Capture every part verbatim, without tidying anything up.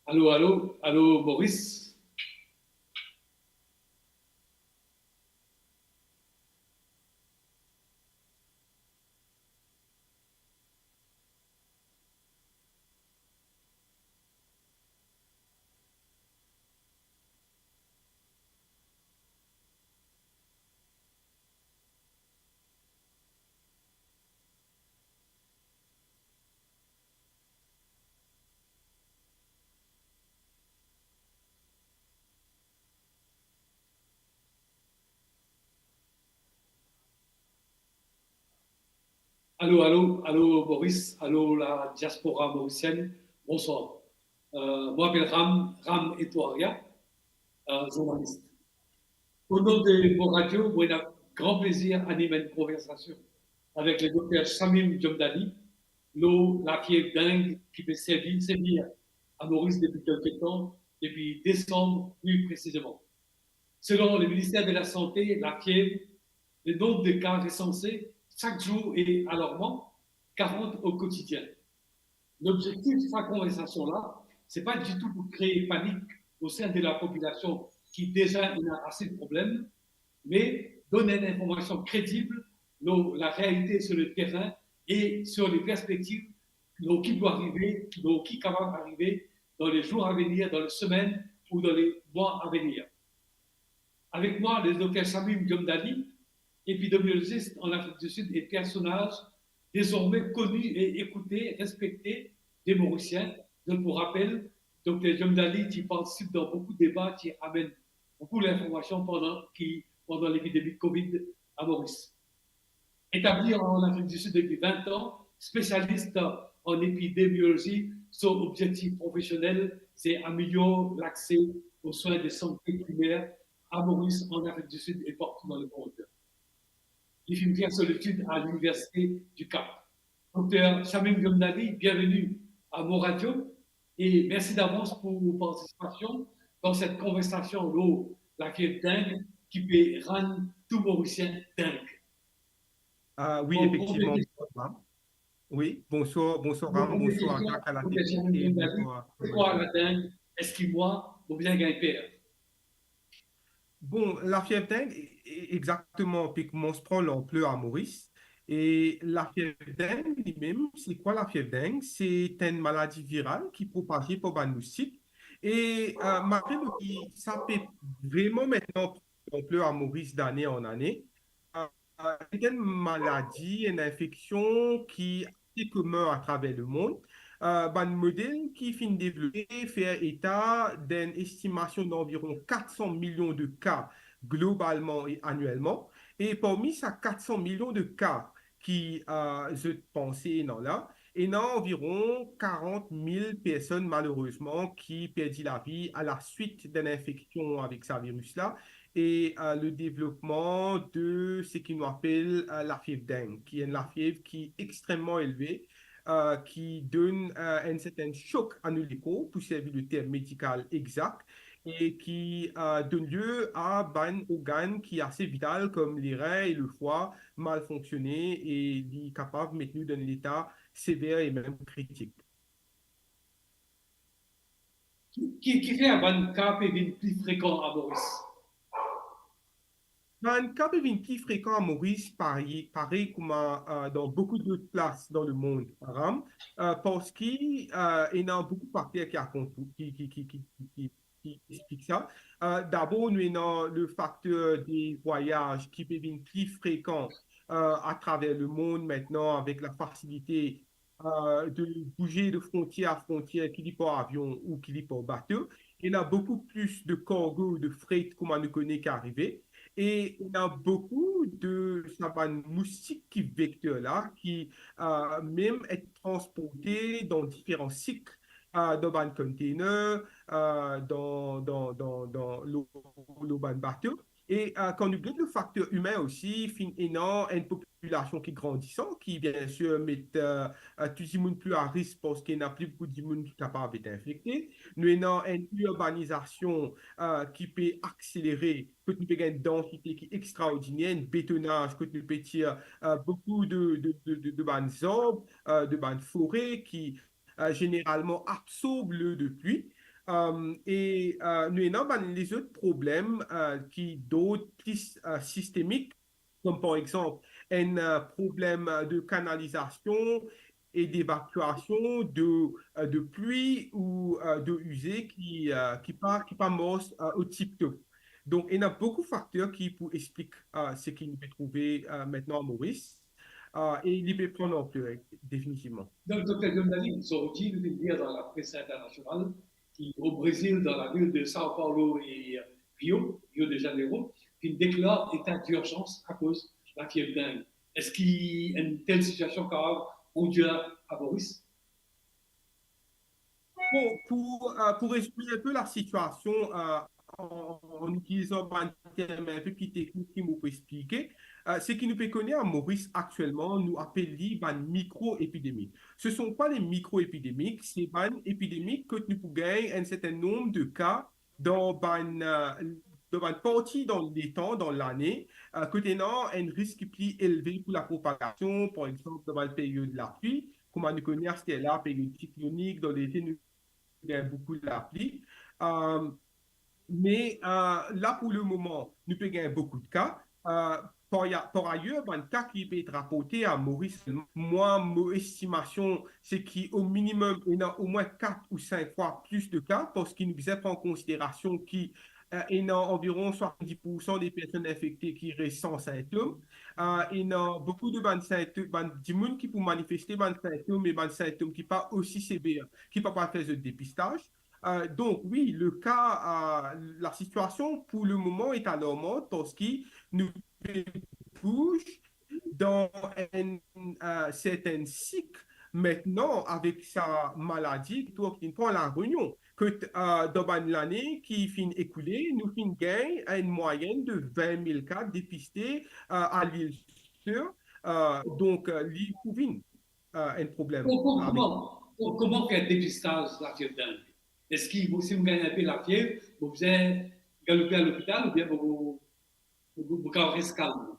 Alo, alo, alo, Maurice. Alo, alo, alo, Maurice, alo, la diaspora mauricienne, bonsoir. Euh, mo apel Ram, Ram Etwaria, euh, zournalis. O nom de Mo Radio, mo ena gran plezir anim enn konversasion avek le dokter Shamim Jomdali lor lafiev deng ki pe servi, sevir a Moris depi kelke tan, depi desanm pli presizeman. Selon le minister de la Sante, lafiev, le nonb de ka resanse sak zour e alarman, karant o kotidien. Lobzektif sa konversasion la, se pa ditou pou kree panik o sein de la popilasion ki deza ena ase de problem, me donn enn informasion kredib lor larealite sir le terin e sir le perspektiv lor ki pou arive, lor ki kapav arive dan le zour avenir, dan le semenn ou dan le mwa avenir. Avek mwa, le dokter Shamim Jomdali, epidemiologis an Afrik di Sid e personaz dezorme koni e ekoute, respekte de Morisien. Donk, pou rapel, dokter Jomdali ti partisip dan boukou deba, ti amenn boukou linformasion pandan ki, pandan lepidemi Covid a Moris. Etabli an Afrik di Sid depi vin an, spesialis an epidemiolozi, so obzektif profesionel se amelior lakse o swin de sante primer a Moris, an Afrik di Sid e partou dan lemond. Li finn fer so letid a Liniversite di Kap. Dokter Shamim Jomdali, bienveni a Mo Radio e mersi davans pou ou partisipasion dan set konversasion lor lafiev deng ki pe rann tou Morisien deng. Ah, wi, bon, efektivman, bon, bonsoir, Ram. Wi, bonsoir, bonsoir, Ram, bonsoir, Jacques, à la technique, et bonsoir. Pourquoi la dengue? Eski mwa, mo bizin gagn per? Bon, lafiev deng, e-, e-, exakteman, pe koumans pran lanpler a Moris. E lafiev deng, limem, se kwa lafiev deng? Se enn maladi viral ki propaze par bann moustik. E, euh, malgre ki sa pe vreman aremarke lanpler a Moris dane an ane, euh, se enn maladi, enn infeksion ki ase komin atraver lemond. Euh, bann model ki finn devlope fer eta dan enn estimasion danviron kat san milion de ka globalman e anielman. E parmi sa kat san milion de ka ki, euh, zot panse ena la, ena anviron karant mil personn, malerezman, ki perdi lavi alaswit dan enn infeksion avek sa viris la. E, euh, le devlopman de seki nou apel, euh, lafiev deng, ki enn lafiev ki extrememan elve, euh, ki donn, euh, enn sertin sok a nou lekor, pou servi le term medikal exak, e ki, euh, donn lie a bann organn ki ase vital, kom lerin e lefwa, mal fonksione, e li kapav met nou dan enn leta sever e mem kritik. Ki, ki, kifer bann ka pe vinn pli frekan a Moris? Bann ka pe vinn pli frekan a Moris, parey, parey kouma, euh, dan boukou dot plas dan lemond, Ram, euh, parski, euh, ena boukou fakter ki akontri-, ki, ki, ki, ki, ki, ki, ki explik sa. Euh, dabor, nou ena le fakter de vwayaz ki pe vinn pli frekan, euh, atraver lemond aster avek lafasilite, euh, de bouze de frontier a frontier, ki li par avion ou ki li par bato. Ena boukou plis de kargo, de fret, kouma nou kone, ki arive. E ena boukou de sa bann moustik ki vekter la, ki, euh, mem et transporte dan diferan sik, euh, dan bann container, euh, dan, dan, dan, dan, lor, lor bann bato. E, euh, kan nou get le fakter imin osi, finn ena enn popilasion ki grandisan, ki biensir met, euh, euh, tou dimoun pli a risk parski ena pli boukou dimoun ki kapav et infekte. Nou ena enn irbanizasion, euh, ki pe akselere, kot nou pe gagn dansite ki extraordiner, enn betonaz, kot nou pe tir, euh, boukou de, de, de, de, de bann zarb, euh, de bann fore ki, euh, zeneralman absorb le de pli. Euh, e euh, nou ena bann lezot problem euh, ki dord pli euh, sistemik, kom par exanp enn euh, problem euh, de kanalizasion e devakiasion de, euh, de pli ou euh, de ize ki, euh, ki pa, ki pa mars euh, o tiptop. Donk, ena boukou fakter ki pou explik euh, seki nou pe trouve euh, aster a Moris. Euh, e li pe pran lanpler, definitivman. Donk, Dokter Gundani, zordi, nou vinn lir dan lapres internasional ki o Brezil, dan lavil de São Paulo e Rio, Rio de Janeiro, finn deklar eta dirzans akoz lafiev deng. Eski enn tel sitiasion kapav prodwir a Moris? Bon, pou, euh, pou rezime enn pe lasitiasion euh, an, an itilizan bann term enn pe pli teknik ki mo pou explike, euh, seki nou pe kone a Moris aktielman, nou apel li bann mikroepidemi. Ce sont quoi les micro-épidémies? Se bann epidemi kot nou pou gagn enn serten nonb de ka dan bann, euh, dan bann parti dan letan, dan lane, euh, kot ena enn risk ki pli elve pou lapropagasion, par exanp, dan bann period lapli, kouma nou kone aster la, period siklonik, dan lete nou gagn boukou lapli. Euh, me euh, la, pou lemoman, nou pe gagn boukou de ka. Euh, par, par ayer, bann ka ki pe et raporte a Moris, mwa, mo estimasion, se ki o minimem, ena omwin kat ou sink fwa plis de ka, parski nou bizin pran konsiderasion ki euh, ena anviron swasanndis poursan de personn infekte ki res san sintom. Euh, ena boukou de bann sintom, bann dimoun ki pou manifeste bann sintom, me bann sintom ki pa osi sever, ki pa, pa fer zot depistaj. Euh, donk, wi, le ka, euh, lasitiasion pou lemoman et alarman, parski nou pe bouz dan enn euh, serten sik aster la avek sa maladi ki tou finn pran La Rényon. Kot euh, dan bann lane ki finn ekoule, nou finn gagn enn mwayenn de vin mil ka depiste euh, a Lil Sir. Euh, donk, euh, li pou vinn euh, enn problem. Kouma, kouma fer depistaz lafiev deng? Eski si mo gagn enn pe lafiev, mo bizin galoupe a lopital oubien mo, mo, mo kapav res kalm?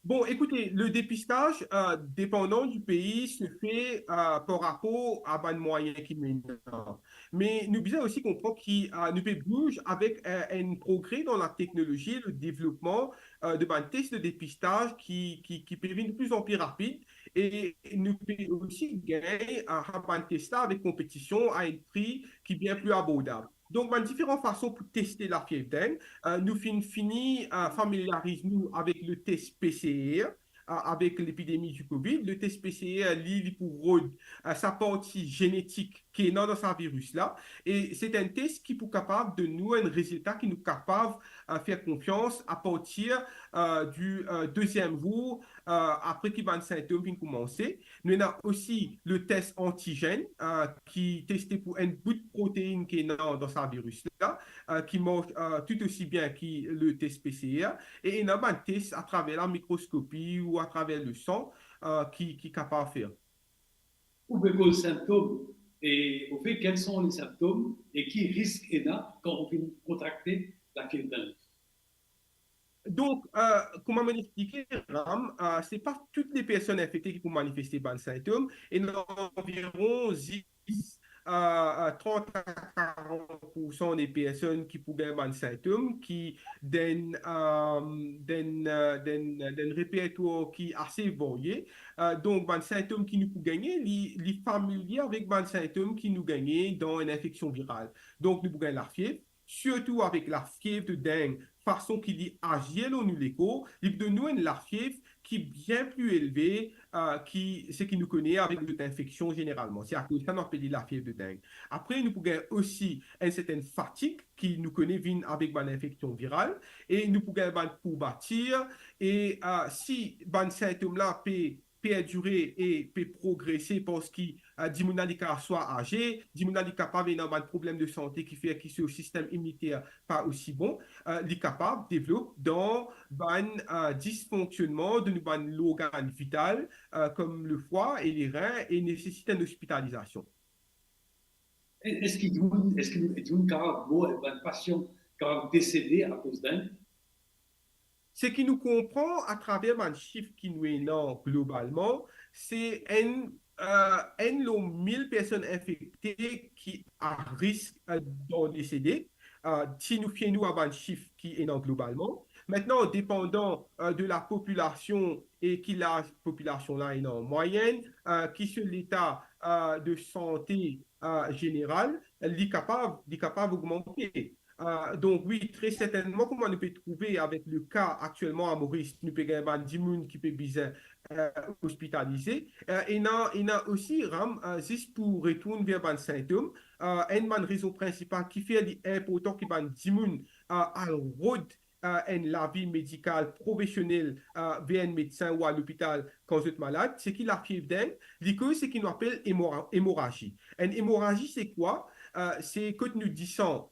Bon, écoutez, le dépistage, euh, dépendant du pays, se fait euh, par rapport à bann mwayen ki nou ena. Me nou bizin osi konpran ki euh, nou pe bouz avek euh, enn progre dan lateknolozi, le devlopman euh, de bann tes de depistaj ki, ki, ki pe vinn de pli an pli rapid, e nou pe osi gagn euh, bann tes la avek konpetision a enn pri ki bien pli abordab. Donk, bann diferan fason pou teste lafiev deng, euh, nou finn fini euh, familiariz nou avek le tes P C R, euh, avek lepidemi di Covid. Le tes P C R, li, li pou rod euh, sa parti zenetik ki ena dan sa viris la. E se enn tes ki pou kapav donn nou enn rezilta ki nou kapav euh, fer konfians apartir euh, di euh, deziem zour euh, apre ki bann sintom finn koumanse. Nou ena osi le tes antizenn euh, ki teste pou enn bout protein ki ena dan sa viris la, euh, ki mars euh, tou osi bien ki le tes P C R, e ena bann tes atraver lamikroskopi ou atraver le san euh, ki, ki kapav fer. Ou pe koz sintom, e ou pe, quels sont les symptômes e ki risk ena kan ou finn kontrakte lafiev deng? Donk, euh, kouma mo explike, Ram, euh, se pa tou le personn infekte ki pou manifeste bann sintom, e ena anviron zis euh, euh, trant a karant poursan de personn ki pou gagn bann sintom ki dan euh, dan euh, dan dan repertwar ki ase varye. Euh, donk, bann sintom ki nou pou gagne, li, li familie avek bann sintom ki nou gagne dan enn infeksion viral. Donk, nou pou gagn lafiev, sirtou avek lafiev de deng, fason ki li azir lor nou lekor, li pou donn nou enn lafiev ki bien pli elve euh, ki seki nou kone avek lot infeksion zeneralman. Se akoz sa nou apel li lafiev de deng. Apre, nou pou gagn osi enn serten fatig ki nou kone vinn avek bann infeksion viral, e nou pou gagn bann kourbatir, e euh, si bann sintom la pe perdire e pe progrese, parski euh, dimoun la li kapav swa aze, dimoun la li kapav ena bann problem de sante ki fer ki so sistem iminiter pa osi bon, euh, li kapav devlop dan bann euh, disfonksionnman de nou bann lorgann vital, euh, kom le fwa e le rin, e nesesit enn ospitalizasion. E, eski dimoun, eski dimoun kapav mor, bann pasian kapav desede akoz deng? Seki nou konpran atraver bann sif ki nou ena globalman, se enn euh, enn lor mil personn infekte ki a risk, euh, dan desede, euh, si nou fie nou a bann sif ki ena globalman. Aster, depandan, euh, de la popilasion e ki laz popilasion la ena an mwayenn, euh, ki so leta, euh, de sante, euh, zeneral, li kapav, li kapav ogmante. Euh, donk wi, tre sertennman, kouma nou pe trouve avek le ka aktielman a Moris, nou pe gagn bann dimoun ki pe bizin, euh, ospitalize. Euh, ena, ena osi, Ram, euh, zis pou retourn ver bann sintom, euh, enn bann rezon prinsipal ki fer li inportan ki bann dimoun, euh, al rod, euh, enn lavi medikal profesionel, euh, ver enn medsin ou a lopital kan zot malad, se ki lafiev deng, li koz seki nou apel emora-, emorazi. Enn emorazi, se kwa? Euh, se kot nou disan,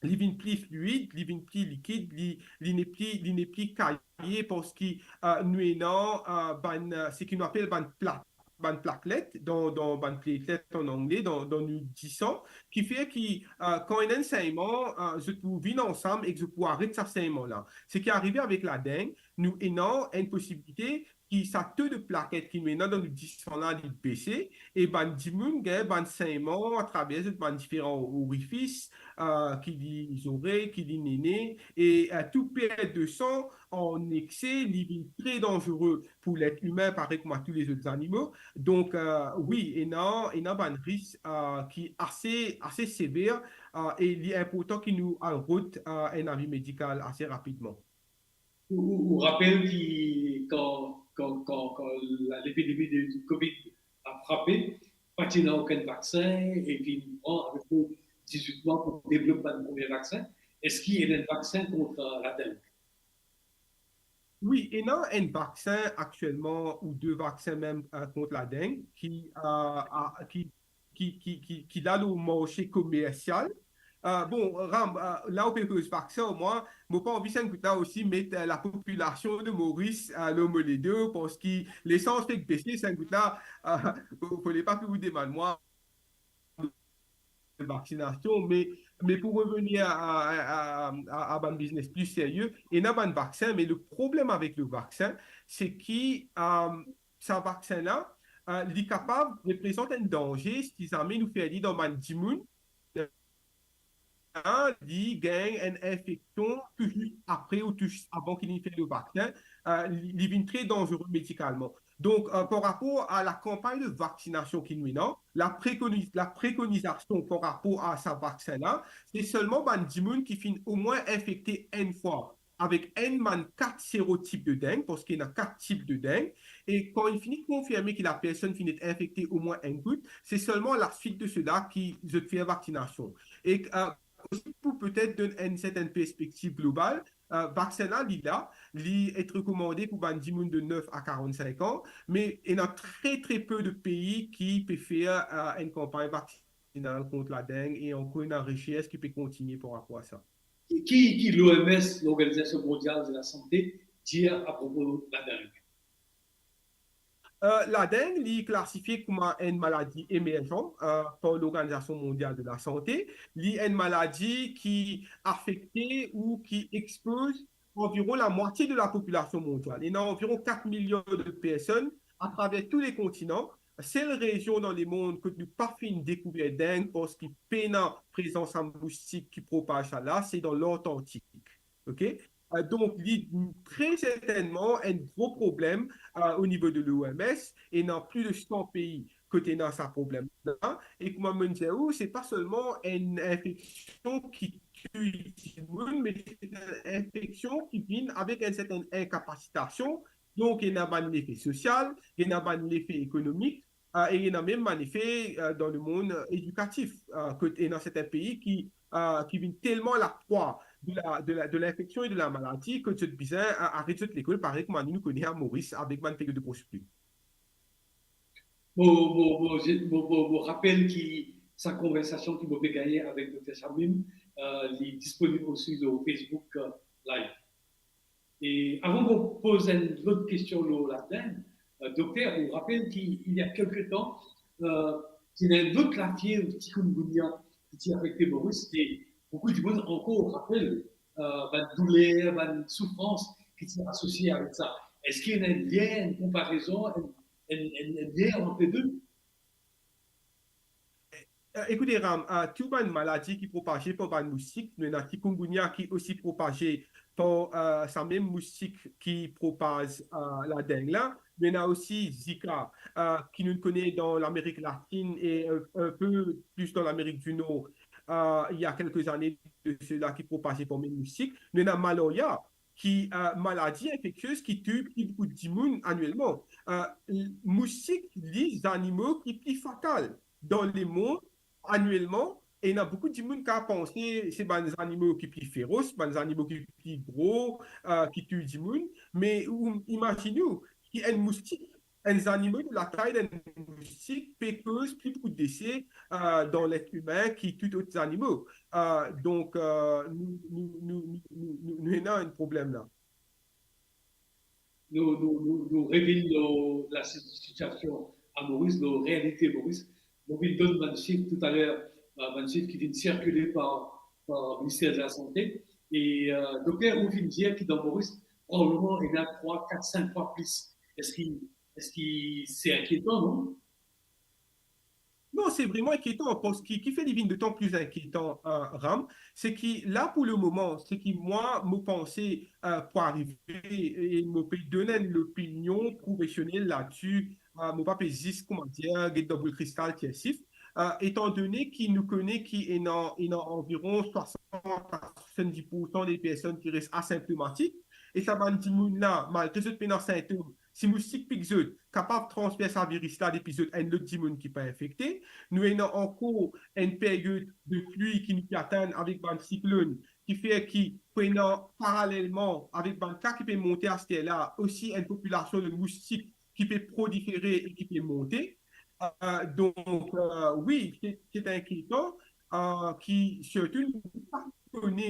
li vinn pli fluid, li vinn pli likid, li, li nepli, li nepli kaye parski, euh, nou ena, euh, bann, euh, seki nou apel bann plak, bann plaklet, dan, dan bann platelet an angle, dan, dan nou disan, ki fer ki, euh, kan ena enn segnman, euh, zot pou vinn ansam ek zot pou aret sa segnman la. Seki arive avek ladeng, nou ena enn posibilite ki sa to de plaket ki nou ena dan nou disan la, li bese, e bann dimoun gagn bann segnman atraver zot bann diferan orifis, euh, ki li zorey, ki li nene, e, euh, tou pert de san an ekse, li vinn tre danzere pou let imin, parey kouma tou lezot zanimo. Donk, euh, wi, ena, ena bann risk, euh, ki ase, ase sever, euh, e li inportan ki nou al rod, euh, enn avi medikal ase rapidman. Ou, ou, ou rapel ki kan, kan, kan, kan la, lepidemi de, de covid a frape, pa ti ena okenn vaksin, e finn pran apeprè dizwit mwa pou devlop bann premie vaksin. Eski ena enn vaksin kont, euh, ladeng? Wi, ena enn vaksin aktielman, ou de vaksin mem, euh, kont ladeng, ki, euh, a, ki, ki, ki, ki, ki la lor marse komersial. Euh, bon, Ram, euh, la ou pe koz vaksin, mwa, mo pa anvi sa enn kout la osi met, euh, lapopilasion de Moris, euh, lor mo ledo, parski lesans fek bese, sa enn kout la, euh, fode pa ki ou demann mwa vaksinasion, me, me pou revenir a, a, a, a, a bann biznes pli serye, ena bann vaksin, me le problem avek le vaksin, se ki, euh, sa vaksin la, euh, li kapav reprezant enn danze si zame nou fer li dan bann dimoun, euh, li gagn enn infeksion tou zis apre ou tou zis avan ki li fer le vaksin, euh, li, li vinn tre danzere medikalman. Donk, euh, par rapor a lakanpagn de vaksinasion ki nou ena, la prekoni-, la prekonizasion par rapor a sa vaksin la, se selman bann dimoun ki finn omwin infekte enn fwa avek enn bann kat serotip de deng, parski ena kat tip de deng, e kan li fini konfirme ki lapersonn finn et infekte omwin enn kout, se selman laswit de sela ki zot fer vaksinasion. E, euh, osi pou petet donn enn sertenn perspektiv global, euh, vaksin la, li la, li et rekomande pou bann dimoun de nef a karannsink an, me ena tre, tre pe de pei ki pe fer, euh, enn kanpagn vaksinal kont ladeng, e ankor ena resers ki pe kontinie par rapor a sa. Ki, ki, ki l'O M S, Lorganizasion Mondial de la Sante, dir apropo ladeng? Euh, ladeng, li klasifie kouma enn maladi emerzan, euh, par Lorganizasion Mondial de la Sante. Li enn maladi ki afekte ou ki expoz anviron lamwatie de lapopilasion mondial. Ena anviron kat miliar de personn atraver tou le kontinan. Sel rezion dan lemond kot nou pa finn dekouver deng parski pena prezans a moustik ki propaz sa la, se dan Lantarktik. Ok? Euh, donk, li tre sertennman enn gro problem, euh, o nivo de l'O M S, ena plis de san pei kot ena sa problem la. E kouma mo dir ou, se pa selman enn infeksion ki touy dimoun, me se enn infeksion ki vinn avek enn sertenn inkapasitasion. Donk, ena bann lefe sosial, ena bann lefe ekonomik, euh, e ena mem bann lefe, euh, dan lemond, euh, edikatif, euh, kot ena serten pei ki, euh, ki vinn telman laprwa de la, de la, de linfeksion e de lamaladi kot zot bizin, euh, aret zot lekol, parey kouma nou, nou kone a Moris avek bann period de gro pli. Mo, mo, mo, mo, mo, mo rapel ki sa konversasion ki mo pe gagne avek Dokter Shamim, euh, li disponib osi lor Facebook, euh, Live. E avan mo poz enn lot kestion lor ladeng, euh, Dokter, ou rapel ki, il y a quelque temps, euh, ti ena enn lot lafiev chikungunya ki ti afekte Moris, e boukou dimoun ankor rapel, euh, bann douler, bann soufrans ki ti asosie avek sa. Eski ena enn lien, enn konparezon, enn, enn, enn, enn lien ant le de? Euh, écoutez, Ram, euh, tou bann maladi ki propaze par bann moustik, nou ena chikungunya ki osi propaze par euh, sa mem moustik ki propaz euh, ladeng la. Nou ena osi Zika, euh, ki nou kone dan Lamerik Latin e un, un peu plus dans l'Amérique du Nord, euh, il y a quelques années de cela, ki propaze par mem moustik. Nou ena malaria, ki euh, maladi infektiez ki touy pli boukou dimoun anuelman. Euh, moustik, li zanimo ki pli fatal dan lemond anuelman, e ena boukou dimoun ki panse se bann zanimo ki pli feros, bann zanimo ki pli gro, euh, ki touy dimoun. Me ou imazine ou ki enn moustik, enn zanimo de latay d'enn moustik pe koz pli boukou dese euh, dan let imin ki tou lot zanimo. Euh, donk, euh, nou, nou, nou, nou, nou, nou ena enn problem la. Nou, nou, nou, nou revinn lor la si-, sitiasion a Moris, lor realite Moris. Mo vinn donn bann sif toutaler, euh, bann sif ki vinn sirkile par, par Minister de la Sante. E euh, dokter, ou finn dir ki dan Moris, probableman ena trwa, kat, sink fwa plis. Eski, eski se inkietan, non? Non, se vreman inkietan, parski ki fer li vinn dotan pli inkietan, euh, Ram, se ki la pou le moman, se ki mwa, mo panse euh, pou arive, e mo pe donn enn lopinion profesionel ladsi, euh, mo pa pe zis, kouma dir, get dan boul kristal, tir sif. Euh, etandone ki nou kone ki ena, ena anviron swasann a swasanndis poursan de personn ki res asimptomatik, e sa bann dimoun la, malgre zot pena sintom, si moustik pik zot, kapav transfer sa viris la depi zot enn lot dimoun ki pa infekte. Nou ena ankor enn period de pli ki nou pe atann avek bann siklonn, ki fer ki pou ena paralelman avek bann ka ki pe monte aster la, osi enn popilasion de moustik ki pe prolifere e ki pe monte. Euh, donk, euh, wi, se, se inkietan, euh, ki sirtou nou pa kone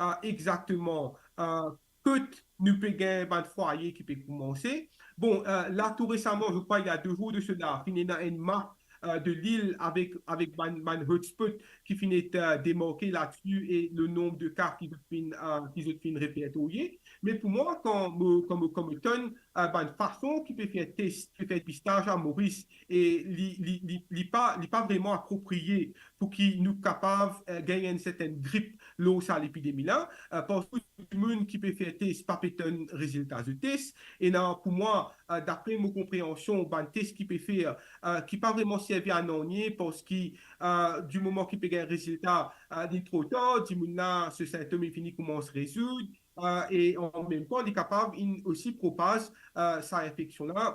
euh, exakteman euh, kot nou pe gagn bann fwaye ki pe koumanse. Bon, euh, la tou resaman, je crois, il y a deux jours de cela, finn ena enn map euh, de lil avek, avek bann, bann hotspot ki finn et euh, demarke ladsi e le nonb de ka ki zot finn, euh, ki zot finn repertorye. Me pou mwa, kan mo, kan mo, kan mo tann euh, bann fason ki pe fer tes, pe fer depistaz a Moris, e li, li, li, li pa, li pa vreman apropriye pou ki nou kapav euh, gagn enn sertenn grip lor sa lepidemi la, euh, parski dimoun ki pe fer tes pa pe tann rezilta zot tes. E la, pou mwa, euh, dapre mo konpreansion, bann tes ki pe fer, euh, ki pa vreman servi a nanye, parski euh, di moman ki pe gagn rezilta, euh, li tro tar, dimoun la, so sintom inn fini koumans rezoud, euh, e an mem tan, li kapav inn osi propaz euh, sa infeksion la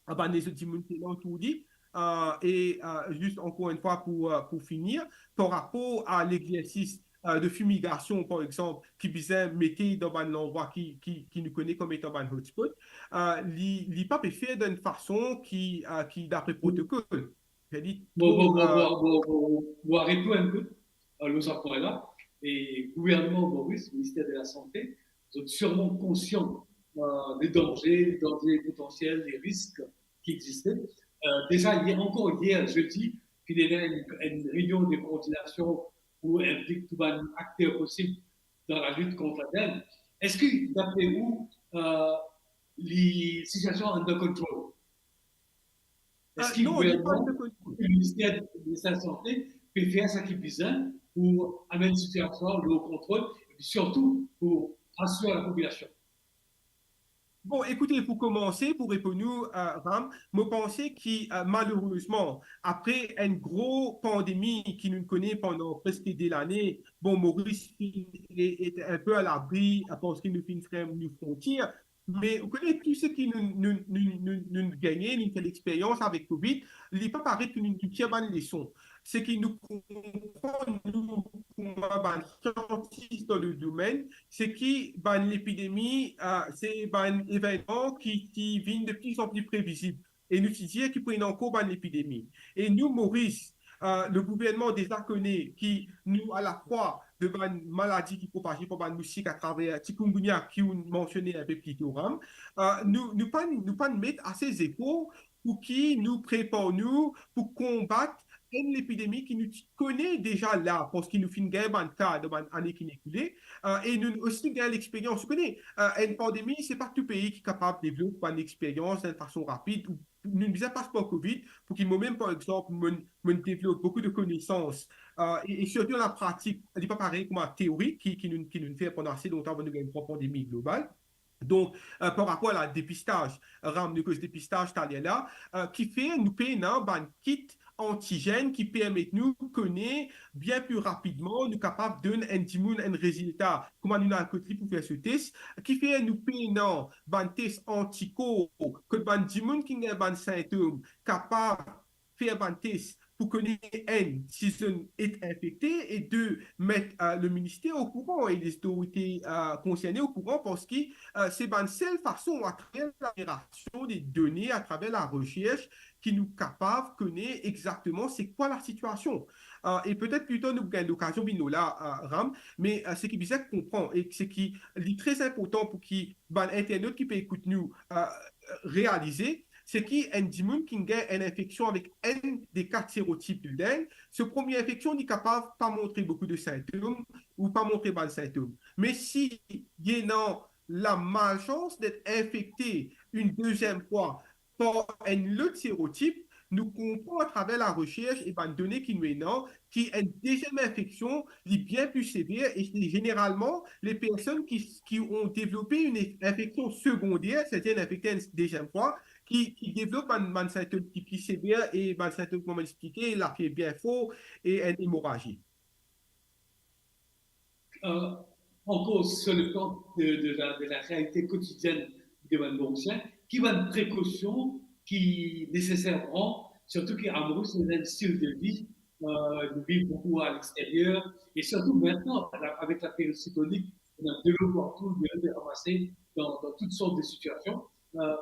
a bann lezot dimoun ki alantour li. Euh, e euh, zis ankor enn fwa pou, euh, pou finir, par rapor a legzersis euh, de fimigasion, par exanp, ki bizin mete dan bann landrwa ki, ki, ki nou kone kom etan bann hotspot, euh, li, li pa pe fer dan enn fason ki, euh, ki dapre protokol. Li Bon, bon, trouv, bon, euh, bon, bon, bon, bon, aret nou enn kou euh, lor sa pwin la. E gouvernman Moris, Minister de la Sante, zot sirman konsian euh, de danze, danze potansiel, de risk ki existe. Euh, deza, yer, ankor yer, zedi, finn ena enn, enn reynion de koordinasion pou inplik tou bann akter posib dan lalit kont ladeng. Eski, dapre ou, euh, li, sitiasion under control? Ah, Eski non, li pa gouvernman, under control. Minister, Minister de la Sante pe fer sa ki bizin pou amenn sitiasion lor kontrol, e pi sirtou pou asir lapopilasion? Bon, ekoute, pou koumanse, pou reponn ou, euh, Ram, mo panse ki, euh, malerezman, apre enn gro pandemi ki nou kone pandan preske de lane, bon, Moris finn e, e, enn pe alabri, euh, parski nou finn ferm nou frontier, me ou kone tou seki nou, nou, nou, nou, nou gagne, nou fer lexperyans avek Covid, li pa paret ki nou, nou tir bann leson. Seki nou konpran, nou, kouma bann siantis dan le domenn, seki bann lepidemi, euh, se bann evennman ki, ki vinn de pli an pli previzib. E nou ti dir ki pou ena ankor bann lepidemi. E nou, Moris, euh, le gouvernman deza kone ki nou, alafwa de bann maladi ki propaze par bann moustik atraver chikungunya ki ou mansione enn pe pli to, Ram, euh, nou, nou pa, nou pa met ase zefor pou ki nou prepar nou pou konbat enn lepidemi ki nou ti kone deza la, parski nou finn gagn bann ka dan bann ane ki ekoule, eh, e nou osi gagn lexperyans. Ou kone, eh, enn pandemi, se pa tou pei ki kapav devlop bann lexperyans dan enn fason rapid, ou nou bizin pas par Covid, pou ki momem, par exanp, mo, mo devlop boukou de konesans, eh, e, e sirtou dan lapratik, li pa parey kouma teori ki, ki nou, ki nou fer pandan ase lontan avan nou gagn enn gran pandemi global. Donk, eh, par rapor a la depistaz, Ram, nou koz depistaz taler la, eh, kifer nou pena bann kit antigen ki permet nou kone bien pli rapidman, nou kapav donn enn dimoun enn rezilta, kouma nou ena kot li pou fer so tes, kifer nou pena bann tes antikor, kot bann dimoun ki gagn bann sintom kapav fer bann tes pou kone, enn, si zot inn et infekte, e de, met, eh, leminister okouran e lezotorite, eh, konserne okouran, parski, eh, se bann sel fason, atraver la jenerasion de done, atraver laresers, ki nou kapav kone exakteman se kwa lasitiasion. Eh, e petet pli tar nou gagn lokazion vinn lor la, eh, Ram, me, eh, seki bizin konpran e seki li tre inportan pou ki bann internat ki pe ekout nou, eh, realize, seki enn dimoun ki gagn enn infeksion avek enn de kat serotip de Dengue, so premie infeksion, li kapav pa montre boukou de sintom ou pa montre bann sintom. Me si li ena lamalsans d'et infekte enn deziem fwa par enn lot serotip, nou konpran atraver laresers e bann done ki nou ena, ki enn deziem infeksion, li bien pli sever, e se zeneralman le personn ki, ki ont devlope enn inf-, infeksion segonder, setadir inn infekte enn deziem fwa, ki, ki devlop bann, bann sintom ki pli sever e bann sintom kouma mo explike, lafiev bien for e enn emorazi. Euh, ankor, sur le plan de, de la, de la réalité quotidienne de bann Morisien, ki bann prekosion ki neseser pran, sirtou ki a Moris, nou ena enn stil de vi, euh, nou viv boukou a lexteryer, e sirtou aster, avek la, avek la period siklonik, nou ena delo partou, delo pe ranmase dan, dan tout sort de sitiasion. Euh,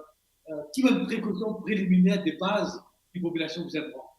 euh, ki bann prekosion preliminer de baz ki popilasion bizin pran?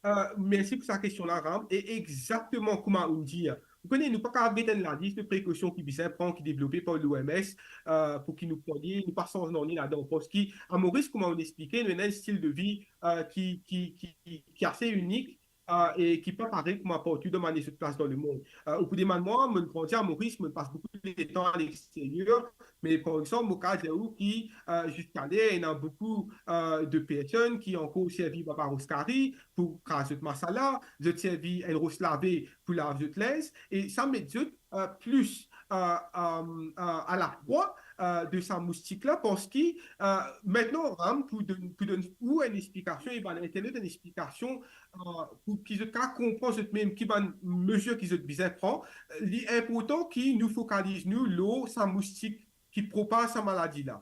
Euh, mersi pou sa kestion la, Ram. E exakteman kouma ou dir, ou kone, nou pa kapav get enn lalis de prekosion ki bizin pran, ki devlope par l'O M S, euh, pou ki nou pran li, nou pa sanz nanye ladan. Parski a Moris, kouma ou explike, nou ena enn stil de vi, euh, ki, ki, ki, ki ase inik, euh, e ki pa parey kouma partou dan bann lezot plas dan lemond. Euh, ou pou demann mwa, mo grandi a Moris, mo pas boukou letan a lexteryer, me par exanp, mo kapav dir ou ki, euh, ziska ler, ena boukou, euh, de personn ki ankor servi barba ros kari pou kraz zot masala, zot servi enn ros lave pou lav zot linz, e sa met zot, euh, plis, euh, euh, euh, a laprwa, euh, de sa moustik la, parski, euh, aster, Ram, pou donn, pou donn ou enn explikasion e bann internat enn explikasion, euh, pou ki zot kapav konpran zot mem ki bann mezir ki zot bizin pran, euh, li inportan ki nou fokaliz nou lor sa moustik ki propaz sa maladi la.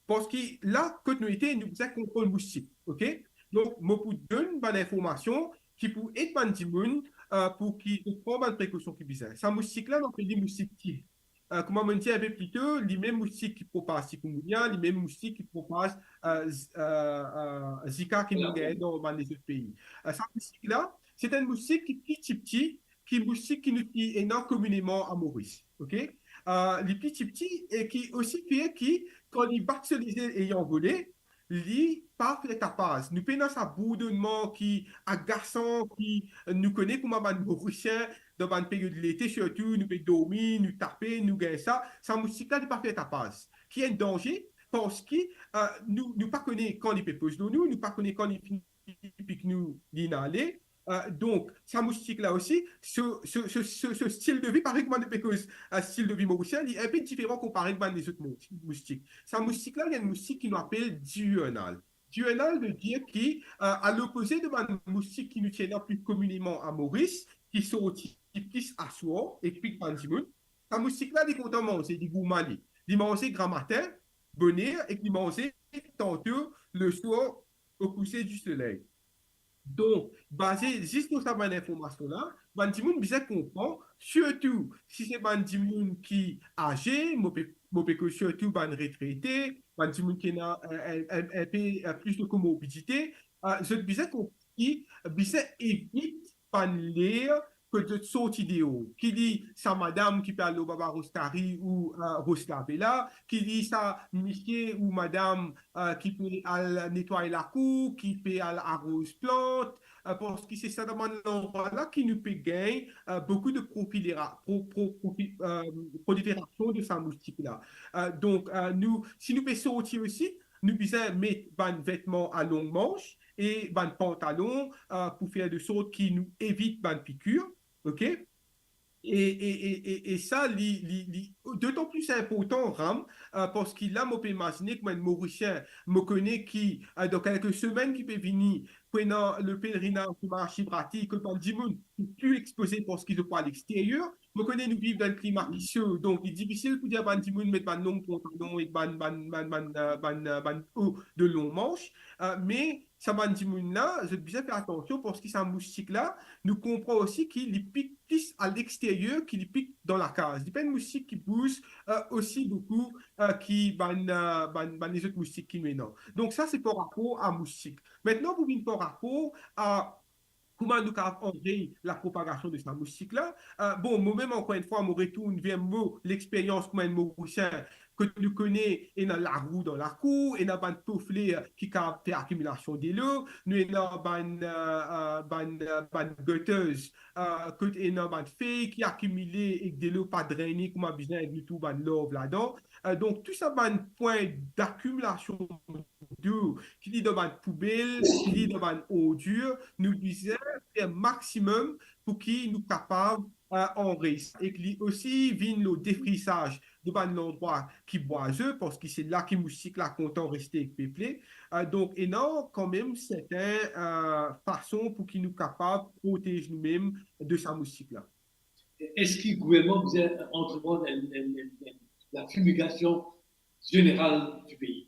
Parski la, kot nou ete, nou bizin kontrol moustik, ok? Donk, mo pou donn bann informasion ki pou ed bann dimoun, euh, pou ki zot pran bann prekosion ki bizin. Sa moustik la, nou apel li moustik tig. Euh, kouma mo dir enpe pli to, li mem moustik ki propaz chikungunya, li mem moustik ki propaz, euh, z-, euh, euh, Zika ki nou gagn dan bann lezot pei. Euh, sa moustik la, se enn moustik ki pli tipti ki moustik ki nou, ki ena komineman a Moris, ok? Euh, li pli tipti e ki osi fer ki, kan li bat so lizet e li anvole, li pa fer tapaz. Nou pena sa bourdonnman ki agasan, ki, euh, nou kone kouma bann Morisien, dan bann period lete sirtou, nou pe dormi, nou tape, nou gagn sa. Sa moustik la, li pa fer tapaz. Ki enn danze, parski, euh, nou, nou pa kone kan li pe poz lor nou, nou pa kone kan li finn pik nou, li inn ale. Euh, donk, sa moustik la osi, so, so, so, so, so stil de vi, parey kouma nou pe koz, euh, stil de vi morisien, li enpe diferan konpare ek bann lezot mous-, moustik. Sa moustik la, li enn moustik ki nou apel diurnal. Diurnal ve dir ki, euh, a lopoze de bann moustik ki nou ti ena pli komineman a Moris, ki sorti plis aswar e pik bann dimoun, sa moustik la, li kontan manze, li gourmane. Li manze gramatin, boner, ek li manze tanto leswar o kouser di soley. Donk, baze zis lor sa bann informasion la, bann dimoun bizin konpran, sirtou si se bann dimoun ki aze, mo pe, mo pe koz sirtou bann retrete, bann dimoun ki ena, euh, enn, enn, enpe, euh, plis de komorbidite, euh, zot bizin konpran ki bizin evit bann ler kot zot sorti deor, ki li sa madam ki pe al lor Baba Rostari ou, eh, Roslavela, ki li sa misie ou madam, eh, ki pe al netway lakour, ki pe al aroz plant, eh, parski se sa dan bann landrwa la ki nou pe gagn, eh, boukou de prolifera-, pro-, pro-, profi-, eh, proliferasion de sa moustik la. Eh, donk, eh, nou, si nou pe sorti osi, nou bizin met bann vetman a long manch e bann pantalon, eh, pou fer de sort ki nou evit bann pikir, ok? E, e, e, e, e sa, li, li, li dotan pli inportan, Ram, eh, parski la, mo pe imazine kouma enn Morisien, mo kone ki, eh, dan kelke semenn ki pe vini, pou ena le pelerinaz de Mahashivratri, kot bann dimoun pou pli expoze parski zot pou al exteryer. Mo kone nou viv dan enn klima ki so, donk li difisil pou dir bann dimoun met bann long pantalon ek bann, bann, bann, bann, eh, bann, eh, bann o de long manch. Eh, me sa bann dimoun la, zot bizin fer atansion parski sa moustik la, nou konpran osi ki li pik plis a lexteryer ki li pik dan lakaz. Li pa enn moustik ki bouz, eh, osi boukou, eh, ki bann, eh, bann, bann lezot moustik ki nou ena. Donk sa, se par rapor a moustik. Aster, pou vinn par rapor a kouma nou kapav anrey lapropagasion de sa moustik la. Eh, bon, mo mem, ankor enn fwa, mo retourn ver mo lexperyans kouma enn Morisien, kot nou kone ena larou dan lakour, ena bann to fler ki kapav fer akimilasion delo, nou ena bann, eh, eh, bann, eh, bann gutters, eh, kot ena bann fey ki akimile ek delo pa drene kouma bizin, ek nou trouv bann larv ladan. Eh, donk, tou sa bann pwin dakimilasion delo ki li dan bann poubel, ki li dan bann ordir, nou bizin fer maximum pou ki nou kapav, eh, anrey sa. Ek li osi vinn lor defrisaz de bann landrwa ki bwaze, parski se la ki moustik la kontan reste ek peple. Eh, donk, ena kanmem sertin, eh, fason pou ki nou kapav protez noumem de sa moustik la. Eski gouvernman bizin antreprann enn, enn, enn, enn, la fimigasion zeneral di pei?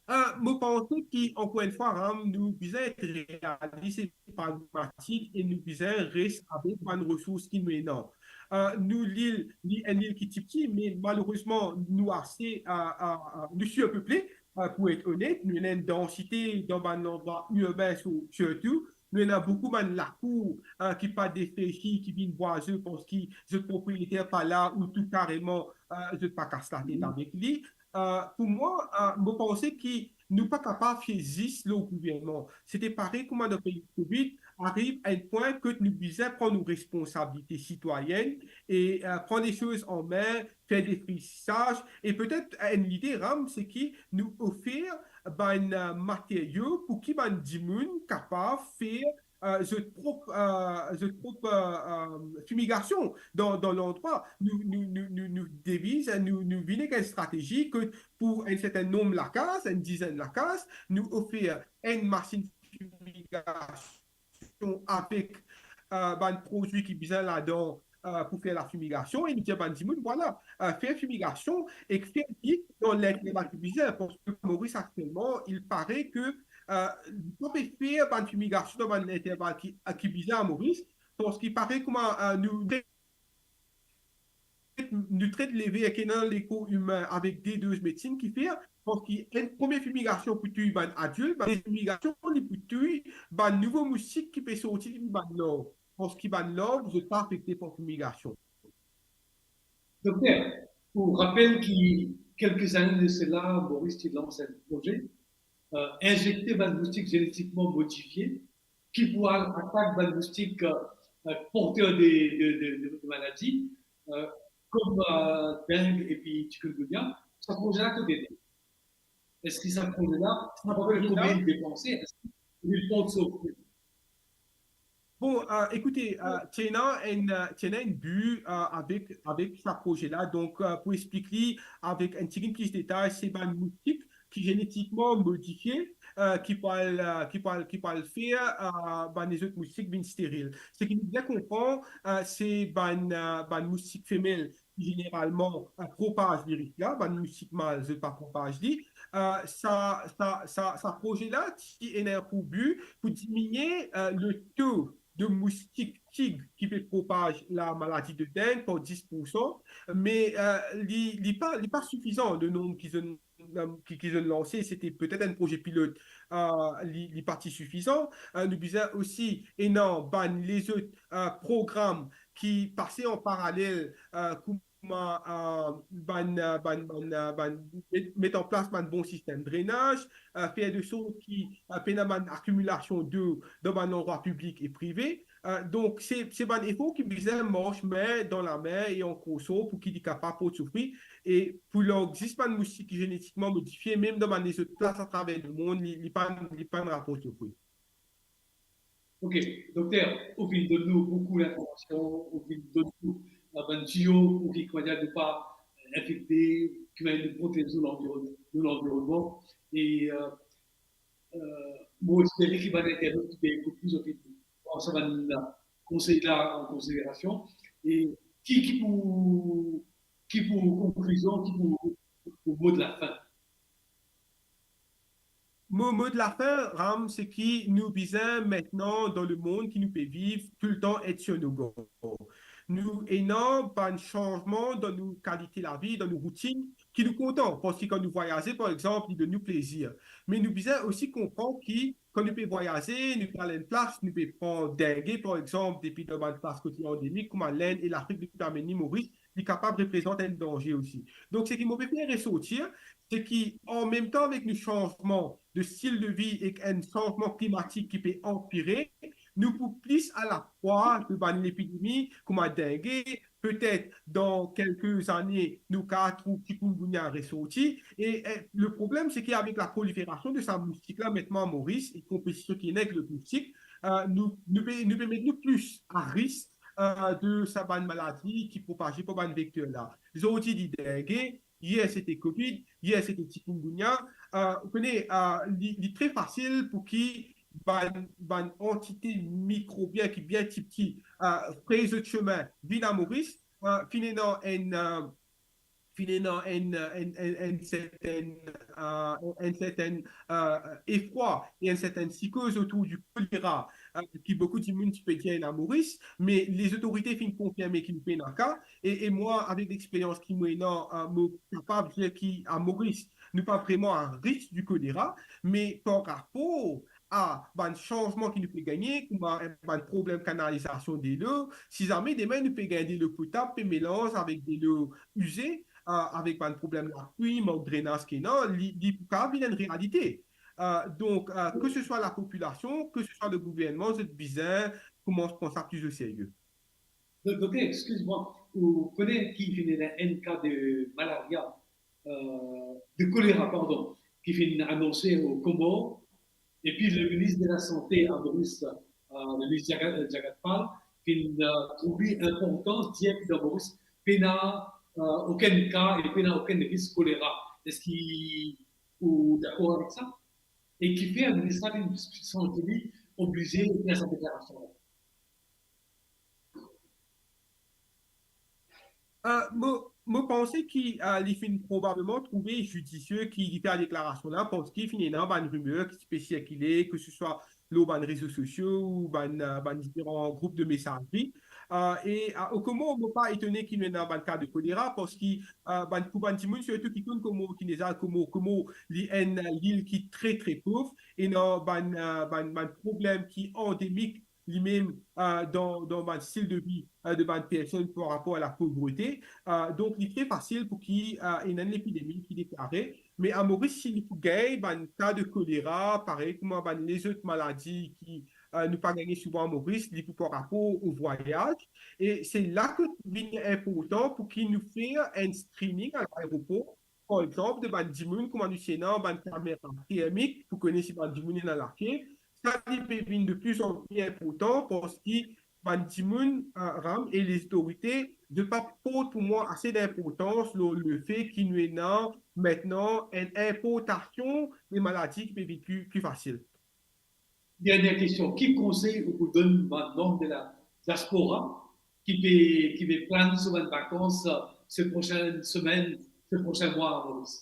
Eh, mo panse ki, ankor enn fwa, Ram, nou bizin et realis e pragmatik e nou bizin res avek bann resours ki nou ena. Eh, nou lil, li enn lil ki tipti, me malerezman, nou ase, eh, eh, eh, nou sirpeple, eh, pou et onet, nou ena enn dansite dan bann landrwa irben sir-, sirtou, nou ena boukou bann lakour, eh, ki pa defresi, ki vinn bwaze parski zot propriyeter pa la ou tou kareman, eh, zot pa kas latet avek li. Eh, pou mwa, eh, mo panse ki nou pa kapav fie zis lor gouvernman. Se te parey kouma dan pei Covid, ariv enn pwin kot nou bizin pran nou responsabilite sitwayenn e, eh, pran lesoz an min, fer defrisaz, e petet enn lide, Ram, se ki nou ofer bann, eh, materio pou ki bann dimoun kapav fer, eh, zot prop, eh, zot prop, eh, eh, fimigasion dan, dan landrwa. Nou, nou, nou, nou, nou deviz, nou, nou vinn ek enn stratezi ke pou enn sertin nonb lakaz, enn dizenn lakaz, nou ofer enn masinn fimigasion avek, eh, bann prodwi ki bizin ladan, eh, pou fer lafimigasion, e nou dir bann dimoun, vwala, eh, fer fimigasion ek fer li dan linterval ki bizin, parski Moris aktielman, il pare ke, eh, nou pa pe fer bann fimigasion dan bann linterval ki, ki bizin a Moris, parski parey kouma, eh, nou nou tret leve ek ena lekor imin avek de doz medsin ki fer, parski enn premie fimigasion pou touy bann adilt, bann dezyem fimigasion li pou touy bann nouvo moustik ki pe sorti depi bann larv, parski bann larv zot pa afekte par fimigasion. Dokter, pou rapel ki kelke zane de sela, Moris ti lans enn proze, eh, inzekte bann moustik zenetikman modifie, ki pou al atak bann moustik, eh, eh, porter de, de, de, de, de maladi, eh, kom, eh, deng epi chikungunya. Sa proze la kot li? Eski sa proze la, sa pa konbien li depanse, eski li port so fri? Bon, eh, ekoute, eh, ti ena enn, eh, ti ena enn bi, eh, avek, avek sa proze la. Donk, eh, pou explik li avek enn tigit plis detay, se bann moustik ki zenetikman modifie, eh, ki pou al, eh, ki pou al, ki pou al fer, eh, bann lezot moustik vinn steril. Seki nou bien konpran, eh, se bann, eh, bann moustik femel ki zeneralman, eh, propaz viris la, bann moustik mal, zot pa propaz li. Eh, sa, sa, sa, sa proze la ti ena pou bi pou diminie, eh, le to de moustik tig ki pe propaz lamaladi de deng par dis poursan, me, eh, li, li pa, li pa sifizan, le nonb ki zot, eh, ki, ki zot lanse, se te petet enn proze pilot, euh, li, li pa ti sifizan. Euh, nou bizin osi ena bann lezot, euh, program ki pase an paralel, euh, kouma, euh, bann, euh, bann, bann, euh, bann met, met an plas bann bon sistem drenaz, euh, fer de sort ki, euh, pena bann akimilasion dlo dan bann landrwa piblik e prive. Euh, donk, se, se bann efor ki bizin mars me dan lame e an kroson pou ki li kapav port so fri. E pou lang zis bann moustik ki zenetikman modifie, mem dan bann lezot plas atraver lemond, li, li pa, li pa raport so fri. Ok, dokter, ou finn donn nou boukou linformasion, ou finn donn nou, euh, bann tiyo pou ki, koumadir, nou pa infekte, koumadir nou protez nou lanviron-, nou lanvironnman. E, euh, euh, mo espere ki bann internot ki pe ekout nou, zot finn pran sa bann konsey la an konsiderasion. E ki, ki pou, ki pou konklizion, ki pou, pou mo de lafin? Mo, mo de lafin, Ram, se ki nou bizin aster dan lemond ki nou pe viv, toultan et sir nou gard. Nou ena bann sanzman dan nou kalite lavi, dan nou routinn, ki nou kontan, parski kan nou vwayaze, par exanp, li donn nou plezir. Me nou bizin osi konpran ki kan nou pe vwayaze, nou pe al enn plas, nou pe pran dengue, par exanp, depi dan bann plas kote andemik, kouma Lenn e Lafrik, nou pe amenn li Moris, li kapav reprezant enn danze osi. Donk, seki mo pe fer resorti, se ki, an mem tan avek nou sanzman de stil de vi ek enn sanzman klimatik ki pe anpire, nou pou plis alaprwa de bann lepidemi kouma dengue, petet dan kelke zane nou kapav trouv chikungunya resorti. E, e, le problem, se ki avek laproliferasion de sa moustik la, aster Moris, e konpetision ki ena ek lot moustik, eh, nou, nou pe, nou pe met nou plis a risk, eh, de sa bann maladi ki propaze par bann vekter la. Zordi li dengue, yer sete covid, yer sete chikungunya. Eh, ou kone, eh, li, li tre fasil pou ki bann, bann antite mikrobien ki bien tipti, eh, frer zot sime vinn a Moris, eh, finn ena enn, eh, finn ena enn, enn, enn, enn sertenn, eh, enn sertenn, eh, efrwa e enn sertenn sikoz otour di kolera, eh, ki boukou dimoun ti pe dir ena Moris, me lezotorite finn konfirme ki nou pena ka, e, e mwa, avek lexperyans ki mo ena, eh, mo kapav dir ki a Moris, nou pa vreman a risk di kolera, me par rapor a bann sanzman ki nou pe gagne, kouma bann problem kanalizasion delo, si zame demin nou pe gagn delo potab pe melanz avek delo ize, eh, avek bann problem lapli, mank drenaz ki ena, li, li pou kapav vinn enn realite. Eh, donk, eh, ke se swa lapopilasion, ke se swa le gouvernman, zot bizin koumans pran sa pli o serye. Dokter, eskiz mwa, ou kone ki finn ena enn ka de malaria, eh, de kolera, pardon, ki finn anonse o Komor, epi le minis de lasante a Moris, eh, le minis Jagat, Jagat Pal, finn, eh, trouv li inportan dir ki dan Moris pena, eh, okenn ka e pena okenn risk kolera. Eski ou dakor avek sa? E kifer minis la finn santi li oblize fer sa deklarasion la? Eh, mo, mo panse ki, eh, li finn probableman trouve zidisie ki li fer deklarasion la, parski finn ena bann rimer ki ti pe sirkile, ke se swa lor bann rezo sosio ou bann, eh, bann diferan group de mesazri. Eh, e, eh, o Komor, mo pa etone ki nou ena bann ka de kolera, parski, eh, bann, pou bann dimoun, sirtou ki konn Komor, ki neza Komor, Komor li enn, eh, lil ki tre, tre pov, ena bann, eh, bann, bann problem ki andemik limem, eh, dan, dan bann stil de vi, eh, de bann personn par rapor a lapovrete. Eh, donk, li tre fasil pou ki, eh, ena enn lepidemi ki deklare. Me a Moris, si nou pou gagn bann ka de kolera, parey kouma bann lezot maladi ki, eh, nou pa gagne souvan a Moris, li pou par rapor o vwayaz. E se la ki vinn inportan pou ki nou fer enn screening a laeropor, par exanp, de bann dimoun, kouma nou ti ena bann kamera termik pou kone si bann dimoun ena lafiev. Sa li pe vinn de pli an pli inportan, parski bann dimoun, eh, Ram, e lezotorite, zot pa port pou mwa ase dinportans lor lefe ki nou ena aster enn inportasion de maladi ki pe vinn pli, pli fasil. Dernie kestion, ki konsey ou pou donn bann manm de la diaspora ki pe, ki pe plan so bann vakans, eh, se prosin semenn, se prosin mwa a Moris?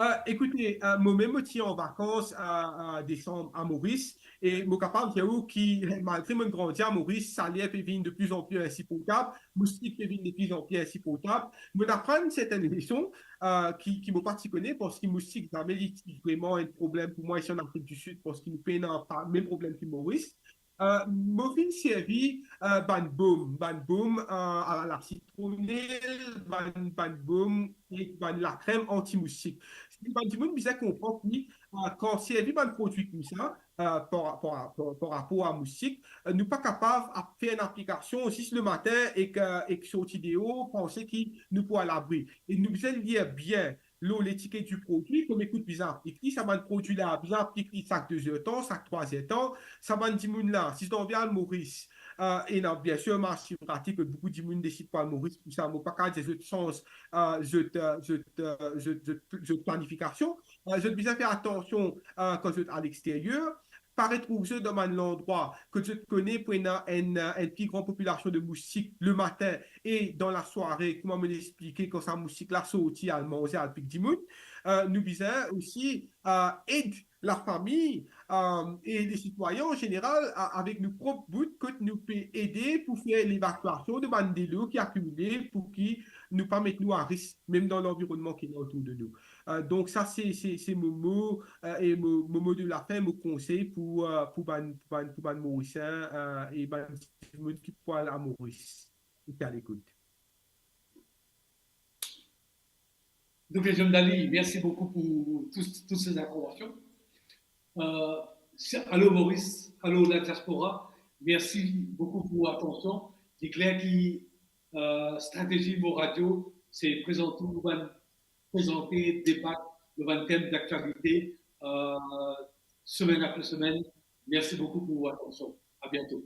Euh, écoutez, euh, moi-même, moi, je suis en vacances à, à décembre à Maurice, et moi, capable de dire que, malgré mon grandi à Maurice, saler pe vinn de plus en plus insupportable, moustik pe vinn de plus en plus insupportable. Moi, aprann serten leson, euh, ki, ki mo pa ti kone, parski moustik zame li ti vreman enn problem pou mwa isi an Afrik di Sid, parski nou pena pa mem problem ki Maurice. Euh, mo vinn servi, euh, bann bom, bann bom, euh, a la sitronel, bann, bann bom ek bann lakrem anti-moustik. Seki bann dimoun bizin konpran ki, euh, kan servi bann prodwi koumsa, euh, par, par, par, par rapor a moustik, euh, nou pa kapav ap fer enn aplikasion zis lematin ek, euh, ek sorti deor, panse ki nou pou alabri. E nou bizin lir bien lor letiket di prodwi, kouma kout bizin aplik li, sa bann prodwi la bizin aplik li sak de zer tan, sak trwa zer tan, sa bann dimoun la, si zot anvi al Moris, euh, ena bien sir marse pratik, boukou dimoun desid pou al Moris, pou sa, mo pa kapav dir zot sanz, euh, zot, euh, zot, euh, zot, zot, zot planifikasion. Euh, zot bizin fer atansion, euh, kan zot al exteryer, pa retrouv zot dan bann landrwa kot zot kone pou ena enn, enn pli gran popilasion de moustik lematin e dan lasware, kouma mo explike, kan sa moustik la sorti al manze, al pik dimoun. Euh, nou bizin osi, euh, ed lafami, euh, e lesitwayin an zeneral, a-, avek nou prop bout kot nou pe ede pou fer levakwasion de bann delo ki akimile, pou ki nou pa met nou a risk, mem dan lanvironnman ki ena otour de nou. Euh, donk sa se, se, se mo mo, euh, e mo, mo mo de lafin, mo konsey pou, euh, pou bann, pou bann, pou bann Morisien, euh, e bann dimoun ki pou al a Moris, e ki al ekout. Doktèr John Daly, merci beaucoup pour tous, toutes ces informations. Euh, c'est- allô Maurice, allô la diaspora, merci beaucoup pour l'attention. Il est clair que, euh, stratégie vos radios, c'est présenter, présenter, débattre de vingt thèmes d'actualité, euh, semaine après semaine. Merci beaucoup pour l'attention. À bientôt.